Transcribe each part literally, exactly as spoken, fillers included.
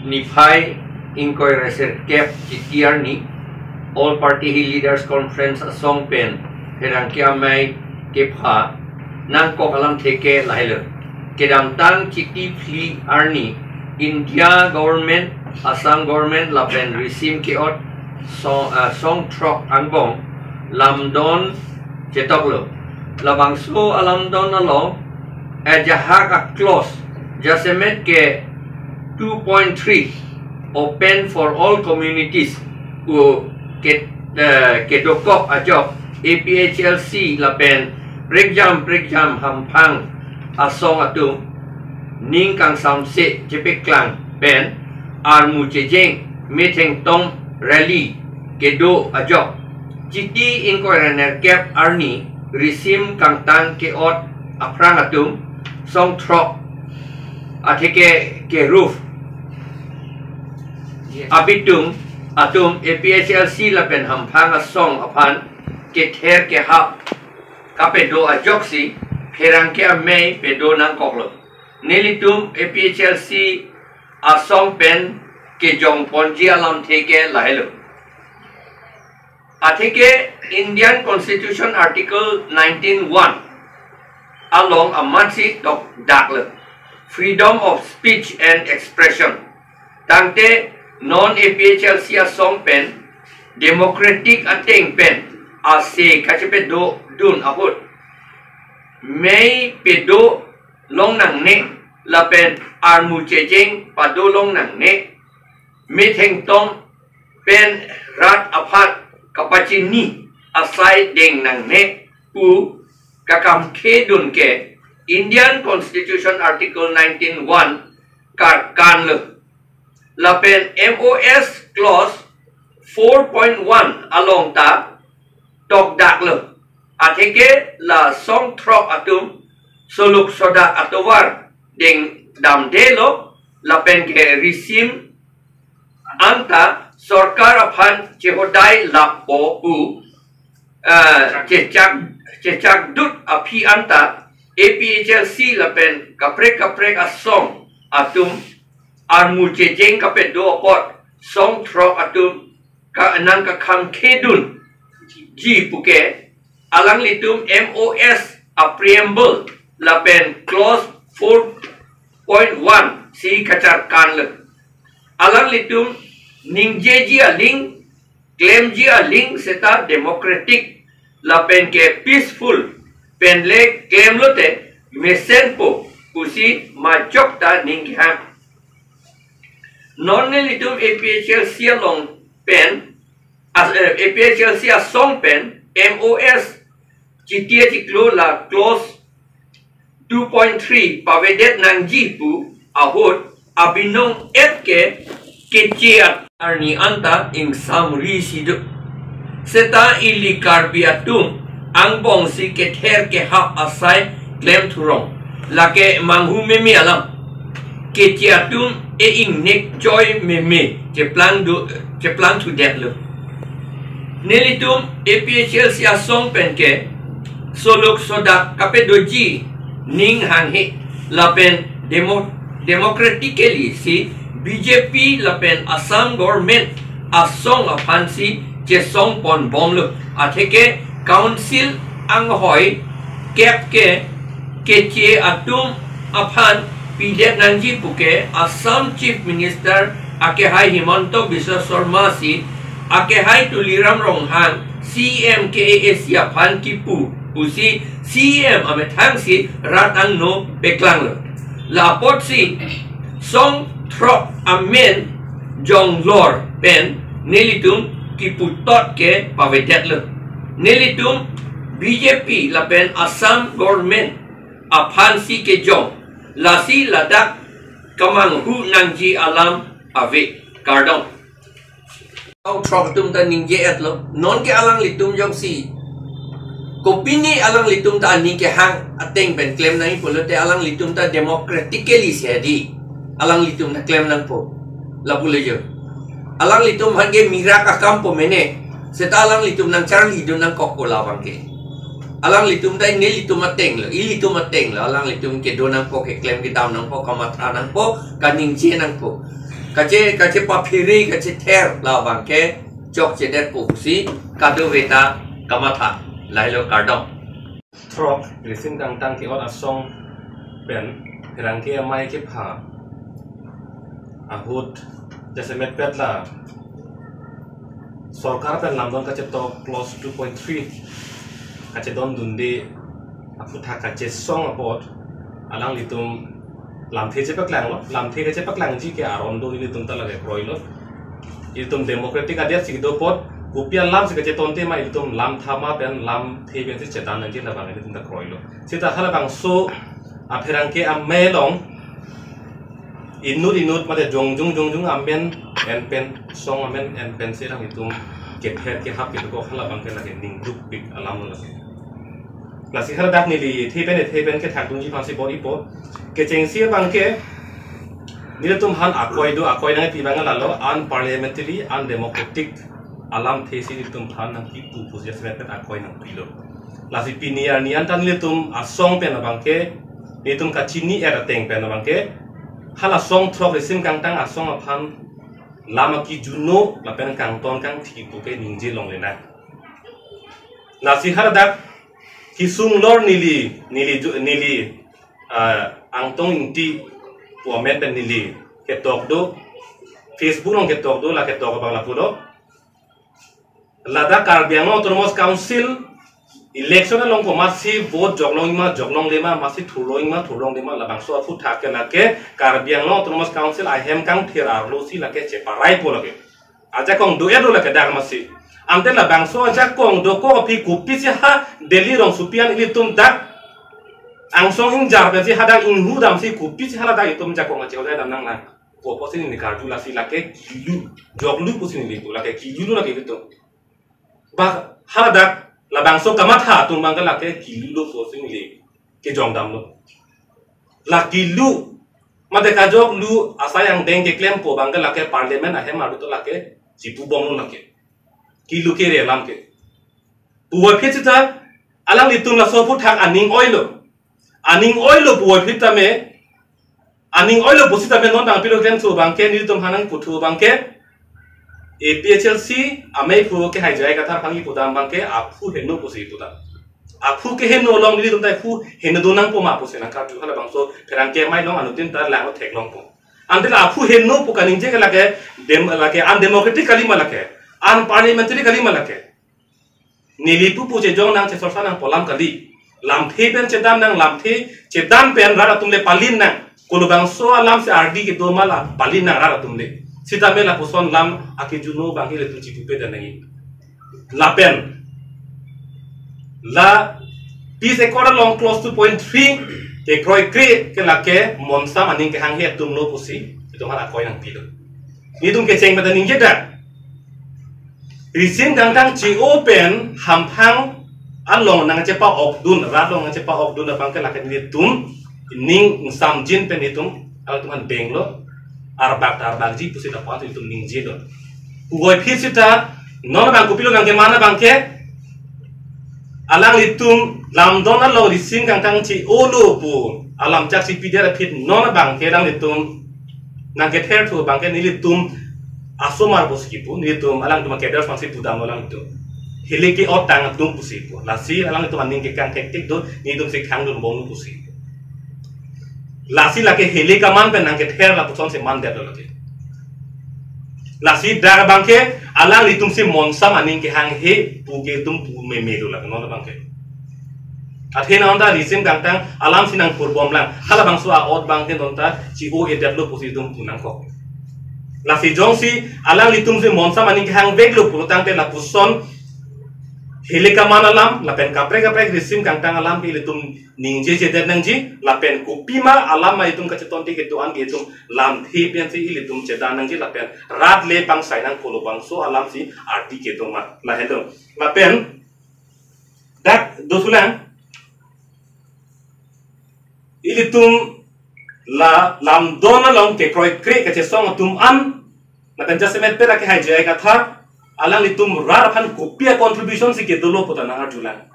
Niphai ingkoi ra sirkep Chiti arni All Party Hill Leaders Conference asong pen pherangke amei kepha nangkok alamthe ke lahelo. Kedamtang Chiti phli arni India government, Assam government lapen risim ke-ot song, ah, song throk angbong lamdon chetoklo. Labangso alamdon along ajahak a-clause jasemet ke two point three, open for all communities, pu ke, eh, kedokok ajok A P H L C lapen prekjam prekjam hamphang asong atum ning kangsamse chepeklang pen armu chejeng methengtong rally kedo ajok Chiti ingkoi ra nerkep arni risim kangtang ke-ot aphrang atum song throk atheke ke roof abitum atum A P H L C lapen hamphang asong aphan kether kehap kapedo ajoksi pherangke amei pedo nangkoklo. Nelitum A P H L C asong pen kejongponji alamthe ke lahelo. Atheke Indian Constitution Article nineteen one along amatsi tokdaklo, freedom of speech and expression. Tangte non A P H L C asong pen democratic ateng pen ase kachepedo dun ahut mei pedo long nangne lapen armu chejeng pado long nangne, methengtong pen rat aphan kapachini asai deng nangne pu kakamkhe dun ke Indian Constitution Article nineteen one karkanlo. Lapen M O S clause four point one along ta tokdaklo. Atheke la song throk atum soluk sodak atovar deng damdelo lapen ke risim anta sorkar aphan chehodai lapo pu, eh, chechak chechak dut aphi anta A P H L C lapen kaprek kaprek asong atum armu chejeng kapedo apot song throk atum ka nangkakhangkhe dunji puke alanglitum M O S a preamble lapen clause four point one si kacharkanlo. Alanglitum ningjeji aling, klemji aling seta democratic lapen ke peaceful pen le klemlote mesenpo pusi majok ta ning kehang. Non nelitum A P H L C along pen, as, eh, A P H L C asong pen M O S Chiti achiklo la clause two point three pavedet nangji pu ahut abinong et ke keche arni anta ingsamri si do. Seta ili Karbi atum angbong si kether kehap asai klem thurong. Lake manghu meme alam. Keche atum e-ingnek choi meme cheplang do, cheplang thudetlo. Nelitum A P H L C asong pen ke soluk sodak kapedoji ning hanghe lapen demo, democratically si B J P lapen Assam government asong aphan si chesong ponbomlo. Atheke council anghoi kep ke keche atum aphan pidet nangji puke Assam Chief Minister akehai Himanta Biswa Sarma si akehai Tuliram Ronghang C M K A A C aphan kipu pusi C M amethang si rat angno peklanglo. La apotsi song throk amen jonglor pen nelitum kiputot ke pavedetlo. Nelitum B J P lapen Assam government aphan si kejong, lasi ladak kemanghu nangji alam ave. Kardom. Song throk atum ta ningje-etlo. Non ke alanglitum jongsi kopine alanglitum ta aning kehang ateng pen klem nangji pulote alanglitum ta democratically si hedi alanglitum ta klem nangpo. Lapu le jo. Alanglitum aphan ke mirak akam po mene. Seta alanglitum nangcharli dun nangkokpo labang ke. Alanglitum ta nelitum atenglo, ilitum atenglo, alanglitum kedo nangpo, keklem kedam nangpo, kamatha nangpo, kaningje nangpo. Kache, kache paphere, kache ther labang ke chokchedet pusi kadokave ta kamatha. Lahelo, kardom. Throk, Risim Kangtang ke-ot asong pen pherangke amei kepha ahut jasemet pet la sorkar pen lamdon kachetok clause two point three kachedondunde aphuthak kachesong apot alanglitum lamthe chepaklanglo, lamthe kachepaklangji ke aron do, ilitum ta lake kroilo. Ilitum democratic adet si do apot, kopi alam si kachetonte ma ilitum lam thama pen lamthe pensi chedan nangji labang ilitum ta kroilo. Seta halabangso apherangke amei along inut inut mate jongjung jongjung amen en pen, song amen en pensi alanglitum kether kehap kedokok halabang ke lake ningdukpik alam lo lake. Lasi haladak neli the pen the pen kethakdunji aphansi bor-ipo. Kechengsi abang ke nelitum aphan akoi do, akoi nangpi abang lalo unparliamentary, undemocratic alamthe si nelitum aphan nangkipu pusi jasemet pet akoi nangpilo. Lasi pini arni an ta nelitum asong pen abang ke nelitum kachini-et ateng pen abang ke hala song throk Risim Kangtang asong aphan lam akijuno lapen kangton kangthi pu ke ningje longle nang. Lasi haladak kesung lor neli, neli ju-, neli, ah, Angtong Ingti pu amen pen neli ketok do, Facebook along ketok do, la ketok abang lapu do. Ladak Karbi Anglong Autonomous Council election along komatsi vote joklong ma, joklongle ma, masi thurlong ma, thurlongle ma, labangso aphuthak ke lake Karbi Anglong Autonomous Council ahem kangthir arlo si lake cheparaipo lake. Ajakong do-et do lake dak masi. Ante labangso ajakong dokok aphi kopisi ha Delhi rongsopi an ilitum dak angsong ingjar pensi hadak inghu damsi kopisi haladak itum jakong ache-ot dam nang nang. Pu pusi neli karju, lasi lake kilu, joklu pusi neli pu, lake kilu lo lake ilitum. Ba haladak labangso kamatha atum abang ke lake kilu lo pusi neli kejong damlo. La kilu mate kajoklu asai angdeng keklempo abang ke lake parliament ahem arlo to lake chipubomlo lake. Kilu kere alam ke. Puvoiphit seta alanglitum laso aphuthak aning oilo. Aning oilo puvoiphit tame. Aning oilo pusitame non abang pilo klemso abang ke nelitum aphan nangputhu abang ke A P H L C amei aphu ke Haijai Kathar aphan kipu dam abang ke aphu heno pusi pu dam. Aphu keheno along nelitum ta aphu heno do nangpo ma pusi nangkarju, halabangso pherangke amei along anuttin ta lang theklongpo. Ante la aphu heno pu kaningje ke lake dem-, lake undemocratic kali ma lake, unparliamentary kali ma lake. Neli pupu chejong nang, chesorsa nang pu alam kali. Lamthe pen chedan nang, lamthe chedan pen rat atum le palin nang. Kolobangso alam si ardi kedo ma la palin nang rat atum le. Sitame lapuson lam akijuno abang ke ilitum chipupe dan nangji. Lapen la Peace Accord along clause two point three kekroikre ke lake monsam aning kehanghe atum lo pusi itum aphan akoi nangpilo. Nelitum kecheng pada ningje dak. Risim Kangtang che-o pen hamphang along nangchepa-okdun, rat along nangchepa-okdun abang ke lake nelitum ning ingsamjin pen itum, alanglitum aphan benglo, arbak ta arbakji pusi lapu-an itum ningjelo. Puvoiphit seta non abang kopilo nangkeman abang ke, alanglitum lamdon along Risim Kangtang che-olo pu alam chak si pidar aphi non abang ke alanglitum nangketherthu abang ke nelitum asomar pusi kipu, nelitum alangtum kedar aphansi pudamlo alanglitum. Hele ke-ot tang atum pusi pu. Lasi alanglitum aning kekang thektik do, nelitum si khangdunbomlo pusi. Lasi lake hele kaman pen nangkether lapuson si mandetlo lake. Lasi dak abang ke alanglitum si monsam aning kehanghe pu ke itum pu memelo lake non abang ke. Athe non ta Risim Kangtang alam si nangpurbomlang. Halabangso a-ot abang ke non ta che-o-edetlo pusi itum pu nangkok. Lasi jongsi alanglitum si monsam aning kehangveklo pulotangte lapuson hele kaman alam lapen kaprek kaprek Risim Kangtang alam ke ilitum ningjejedet nangji, lapen kopima alam ma itum kachetonte kedo-an ke itum lamthe pensi ilitum chedan nangji, lapen rat le pangsai nang kolobangso alam si ardi kedo ma. Lahelo. Lapen dak dothulang, ilitum la lamdon along kekroikre kachesong atum an, lapen jasemet pet lake Haijai Kathar, alanglitum rat aphan kopi a-contribution si kedolo pu ta nangarjulang.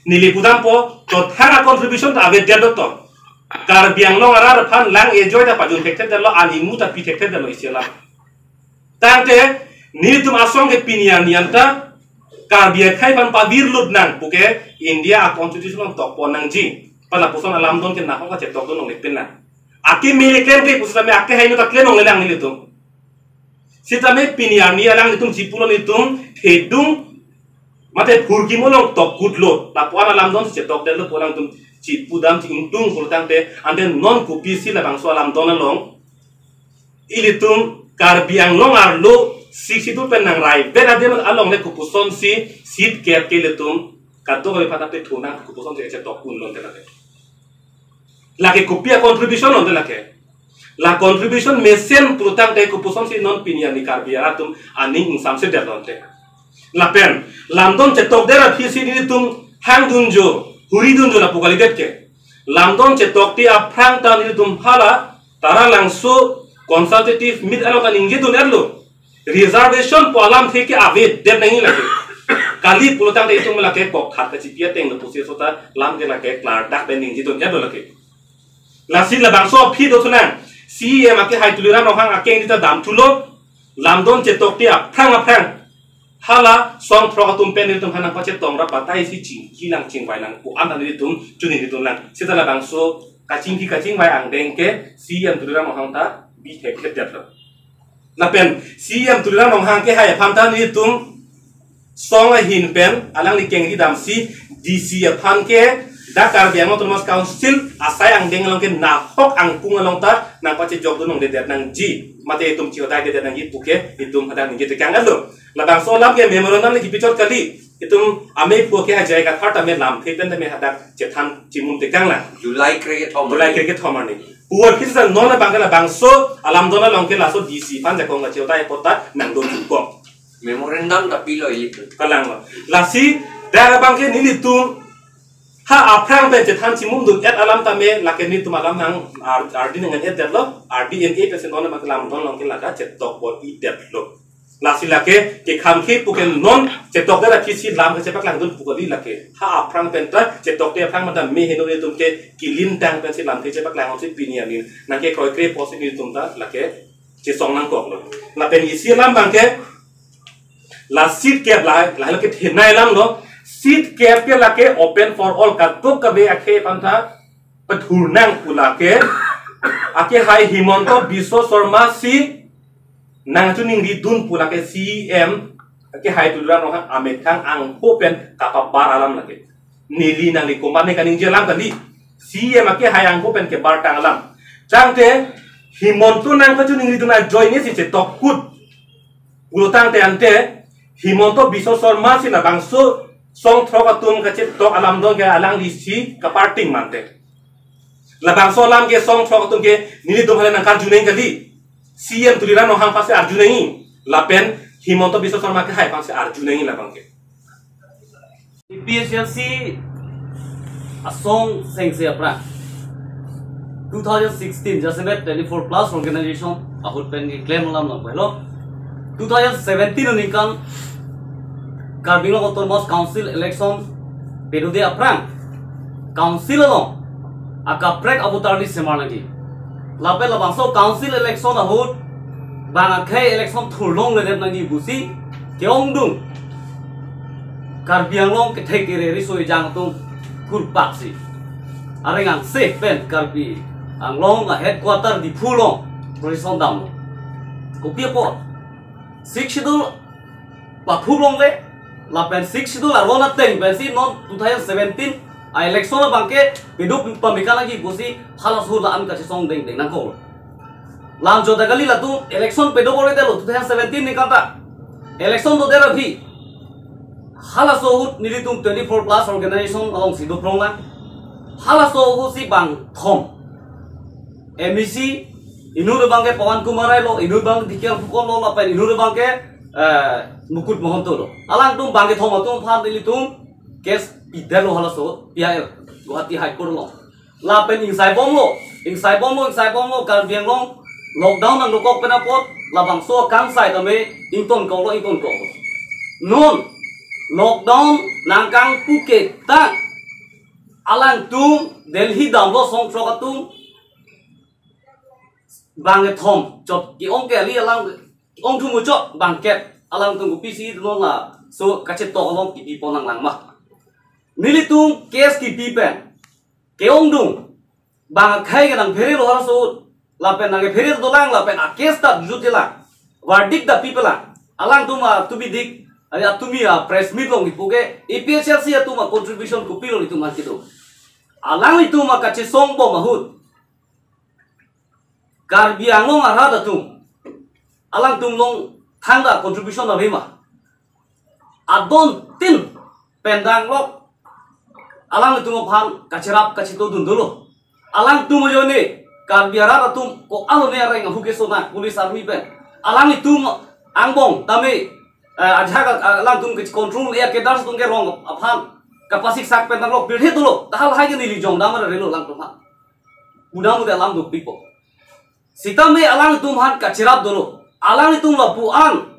Neli pudampo, chothang a-contribution ta avedet do to. Karbi Anglong arat aphan lang ejoi ta pajun thekthedetlo, an imu ta pi thekthedetlo isi alam. Tangte nelitum asong ke pini arni anta Karbi akhei aphan pavirlut nang puke India a constitution along tokpon nangji. Pen lapuson alamdon ke nahok kachetokdun longle pen nang. Akeme le klemkle pusitame akehai inut ta klem longle lang nelitum. Sitame pini arni alanglitum chipulo, nelitum thedung mate phurkimo along tokkutlo. Lapu-an alamdon chetokdetlo pu alangtum chipu dam chingtung pulotangte, ante non kopisi labangso alamdon along ilitum Karbi Anglong arlo Sixth Schedule pen nangrai vet adim along le kopusonsi seat kep ke ilitum kadokave aphan ta pethu nang, kopusonsi chetok un lonte lake. Lake kopi a contribution lonte lake. La contribution mesen pulotangte kopusonsi non pini arni Karbi arat atum aning ingsamsedet lonte. Lapen lamdon chetokdet aphisi nelitum hangdunjo, huridunjo lapu kalidet ke. Lamdon chetokte aphrang ta nelitum hala Taralangso consultative meet along kaningjedun-etlo. Reservation pu alamthe ke avedet nangji lake. Kali pulotangte itum lake kokthat kachipi ateng lo pusi sota lam ke lake klardak pen ningjedun-etlo lake. Lasi labangso aphi do thunang. C E M akehai Tuliram Ronghang akeng dita damthulo. Lamdon chetokte aphrang aphrang hala song throk atum pen nelitum aphan nangpachetong rap batai si chingki lang chingvai lang pu an nelitum choningri dun lang. Seta labangso kachingki kachingvai angdeng ke C E M Tuliram Ronghang ta bi thekthedetlo. Lapen C E M Tuliram Ronghang kehai aphan ta nelitum song ahin pen alangli kengri damsi D C aphan ke dak Karbi Anglong Autonomous Council asai angdeng along ke nahok angkung along ta nangpachejokdun longledet nangji. Mate itum chihodaidedet nangji puke itum hadak ningje tekang-etlo. Labangso alam ke memorandum le kipichot kali. Itum amei pu ke J I Kathar tame lamthe pen tame hadak chethan chimum tekang lang. July krekethom. July krekethom arni. Pu aphi sa non abang ke labangso alamdon along ke laso D C aphan jakong kachihodai apot ta nangdun chukong. Memorandum ta pilo ilitum. Kalanglo. Lasi dak abang ke nelitum ha aphrang pen chethan chimumdun-et alam tame lake nelitum alam nang ar-, ardi nang-en-etdetlo, R D N A pensi non abang ke lamdon along ke lake chetokpo-idetlo. Lasi lake kekhamkhe puke non chetokdet aphisi lam kachepaklangdun pu kali lake. Ha aphrang pen ta chetokte aphrang mata me heno nelitum ke kilintang pensi lam kachepaklang si pini arni nangkekroikre pusi nelitum ta lake chesong nangkoklo. Lapen isi alam abang ke la seat kep la, la lake thenei alamlo. Seat kep ke lake open for all, kadokave akhei aphan ta pethur nang pu lake. Akehai Himanta Biswa Sarma si nangchoningridun pu lake C E M akehai Tuliram Ronghang amethang angko pen kapabar alam lake. Neli nangli komatne kaningje alam kali. C E M akehai angko pen kebartang alam. Tangte Himanta nangkachoningridun ajoine si chetokut pulotangte ante Himanta Biswa Sarma si labangso song throk atum kachetok alamdon ke alangli si kaparting mante. Labangso alam ke song throk atum ke nelitum hale nangkarju nang kali. C E M Tuliram Ronghang aphansi arju nangji. Lapen Himanta Biswa Sarma kehai aphansi arju nangji labang ke. A P H L C asong sengse aphrang two thousand sixteen jasemet twenty-four plus organization ahut pen keklem alam nangpelo. Two thousand seventeen aningkan Karbi Anglong Autonomous Council election pedode aphrang council along akaprek avoter list semar nangji. Lapen labangso council election ahut bang akhei election thurlongledet nangji pusi ke-ongdung Karbi Anglong kethek kere riso ejang atum kurpak si areng angse pen Karbi Anglong a headquarter Diphu along procession damlo. Kopi apot Sixth Schedule pathurlongle, lapen Sixth Schedule aron ateng pensi non two thousand seventeen a election abang ke pedo pameka nangji pusi halaso la-an kachesong dengdeng nangkok. Lam jota kali latum election pedo bore delo two thousand seventeen aningkan ta. Election dodet aphi halaso ahut nelitum twenty-four plus organization alongsi doprong lang. Halaso ahut si bang thom M A C, inut abang ke Pawan Kumar Rai lo, inut abang Dikhiang Phukan lo, lapen inut abang ke, eh, Mukut Mahanta lo. Alangtum bang kethom atum aphan nelitum case pidetlo halaso, P I L, Guwahati High Court along. Lapen ingsaibomlo, ingsaibomlo, ingsaibomlo, Karbi Anglong lockdown nangdokok pen apot labangso akangsai tame ingtonkoklo, ingtonkoklo. Non lockdown nangkangpu ke ta Alangtum Delhi damlo song throk atum bang kethom chot ke-ong ke ali alang ke-ong thum chot bang kep alangtum kopisi non laso kachetok along kipi pon nanglang ma. Nelitum case kipi pen ke-ongdung bang akhei ke nangphere lo halaso lapen nangphere dolang lapen a case ta jut jelang verdict ta pipelang. Alangtum a tubi dik, ari atumi a press meet along kipu ke A P H L C atum a contribution kopilo itum aphan kedo. Alanglitum a kachesong bom ahut Karbi Anglong arat atum alangtum along thangta contribution ave ma? Adon tin pen danglok alanglitum aphan kacherap kachito dun dolo. Alangtum ajoine Karbi arat atum ko-an lone areng ahu keso na police army pen alanglitum angbong tame, eh, ajak alangtum ke control ya kedar atum ke rong aphan kapasik sak pen danglok pirthe dolo. Tahal hai ke neli jong damar relo alangtum aphan. Udah muda alam duk pipo. Sitame alangtum aphan kacherap dolo. Alangtum lapu-an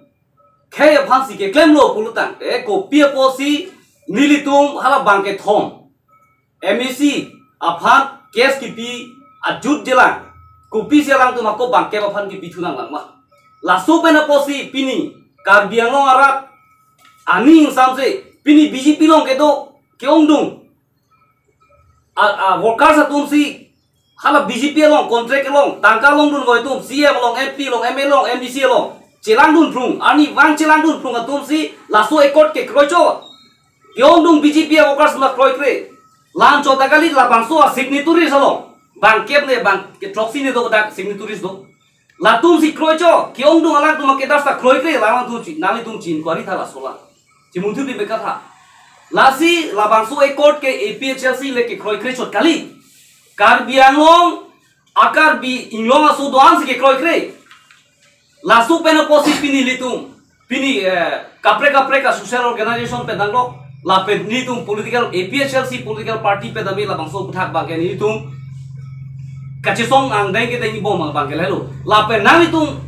khei aphan si keklemlo pulotangte kopi apotsi nelitum hala bang kethom M A C aphan case kipi ajut jelang. Kopisi alangtum ako bang kep aphan kipi thu nanglang ma? Laso pen apotsi pini Karbi Anglong arat aning samse pini B J P along kedo ke-ongdung a, a, workers atum si hala B J P along contract along tangka longdun voi atum C E M along, M P along, M L A along, M D C along chelang dun phrung, arnivang chelang dun phrung atum si laso accord kekroi chot. Ke-ongdung B J P a workers ma kroikre. Lan chot ta kali labangso a signatories along. Bang kep ne bang ke throksi ne do dak signatories do. Latum si kroi chot, ke-ongdung alangtum akedas ta kroikre, alangtum chi, nanglitum chin kwari tha laso la. Chimunthu di beka tha. Lasi labangso accord ke A P H L C le kekroikre chot kali. Karbi Anglong, a Karbi Anglong aso do-an si kekroikre. Laso pen apotsi pini nelitum, pini, eh, kaprek kaprek a social organization pen danglok, lapen nelitum political, A P H L C political party pen tame labangso aputhak bang ke nelitum kachesong angdeng kedeng ibom bang ke lahelo. Lapen nanglitum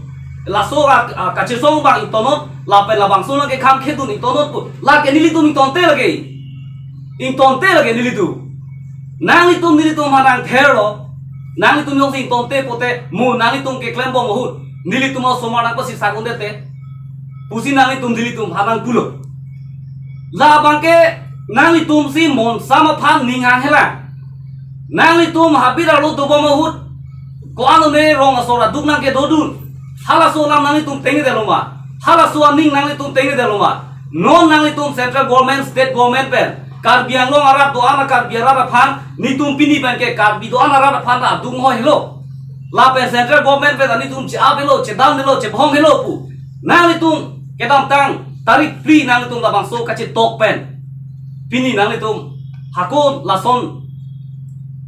laso a, a, kachesong bang ingtonnon, lapen labangso nangkekhang khedun ingtonnon pu. Lake nelitum ingtonte lake. Ingtonte lake nelitum. Nanglitum nelitum aphan nangtherlo. Nanglitum jongsi ingtonte pote mo nanglitum keklem bom ahut nelitum osomar nangpasik sak un-e te pusi nanglitum nelitum aphan nangpulo. Labang ke nanglitum si monsam aphan ning hanghelang. Nanglitum habit arlo dobom ahut ko-an lone rong asor aduk nangkedodun. Halaso alam nanglitum tengdetlo ma? Halaso aning nanglitum tengdetlo ma? Non nanglitum central government, state government pen Karbi Anglong arat do-an a Karbi arat aphan nelitum pini pen ke Karbi do-an arat aphan ta adung hoi helo. Lapen central government pen nelitum che-ap helo, chedam helo, chebhong helo pu. Nanglitum kedamtang tarik phli nanglitum labangso kachetok pen pini nanglitum hako lason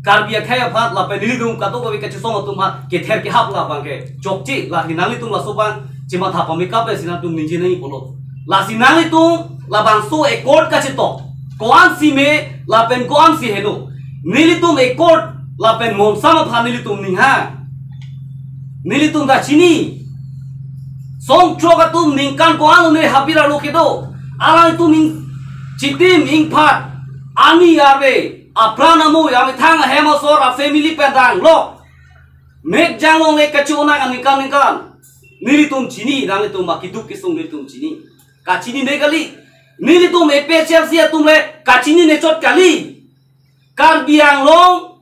Karbi akhei aphan lapen nelitum kadokave kachesong atum aphan kether kehap labang ke chokche, lasi nanglitum laso abang chematha pameka pensi nangtum ningje nangji pulo. Lasi nanglitum labangso accord kachetok ko-an si me lapen ko-an si heno. Nelitum accord lapen monsam aphan nelitum ning hang. Nelitum ta chini. Song throk atum ningkan ko-an lone habit arlo kedo. Alangtum ing chitim ingphat, arni arve, apran amui, amethang ahem asor a family pen danglok. Mek jang longle kachonak aningkan ningkan. Nelitum chini, nanglitum ba keduk kesung nelitum chini. Kachinine kali. Nelitum A P H L C atum le kachinine chot kali. Karbi Anglong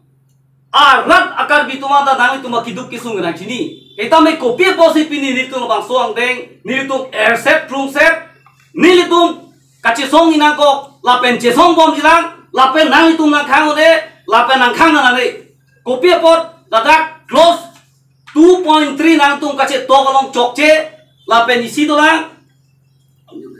arat a Karbi atum anta nanglitum ba keduk kesung nangchini. Sitame kopi apotsi pini nelitum labangso angdeng, nelitum erset prungset, nelitum kachesongji nangkok, lapen chesong bomji lang, lapen nanglitum nangkhang un-e, lapen nangkhang nang un-e. Kopi apot ladak clause two point three nangtum kachetok along chokche, lapen isi dolang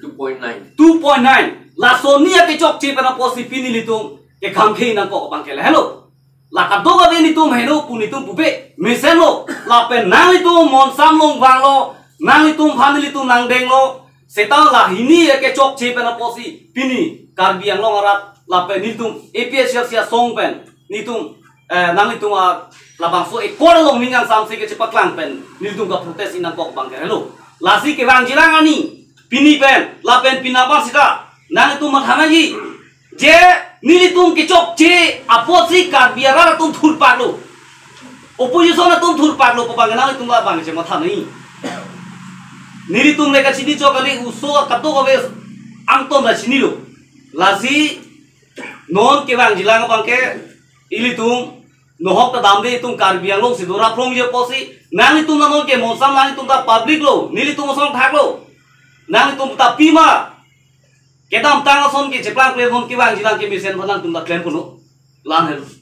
two point nine. Two point nine. Laso ni akechokche pen apotsi pini nelitum kekhangkhe nangkok bang ke lahelo. La kadokave nelitum heno pu nelitum pupe mesenlo. Lapen nanglitum monsam along vanglo, nanglitum aphan nelitum nangdenglo. Seta la hini akechokche pen apotsi pini Karbi Anglong arat lapen nelitum A P H L C asong pen nelitum, eh, nanglitum a labangso accord along ning hang samse kachepaklang pen nelitum kaprotest-ji nangkok bang ke lahelo. Lasi kevangji lang ani pini pen lapen pini abang seta nanglitum matha nangji je Nelitum kechokche apotsi Karbi arat atum thurpaklo. Opposition atum thurpaklo pu abang nanglitum labangsi matha nangji. Nelitum le kachini chok kali, oso kadokave angton ta chinilo. Lasi non kevangjilang abangke ilitum nohok ta damde, itum Karbi Anglong si dora phrongji apotsi nanglitum ta non ke monsam, nanglitum ta public lo, nelitum osong thaklo. Nanglitum ta pima kedamtang ason kecheplang kle, non kevangjilang kemesen aphan nangtum ta klem puno. La-an helo.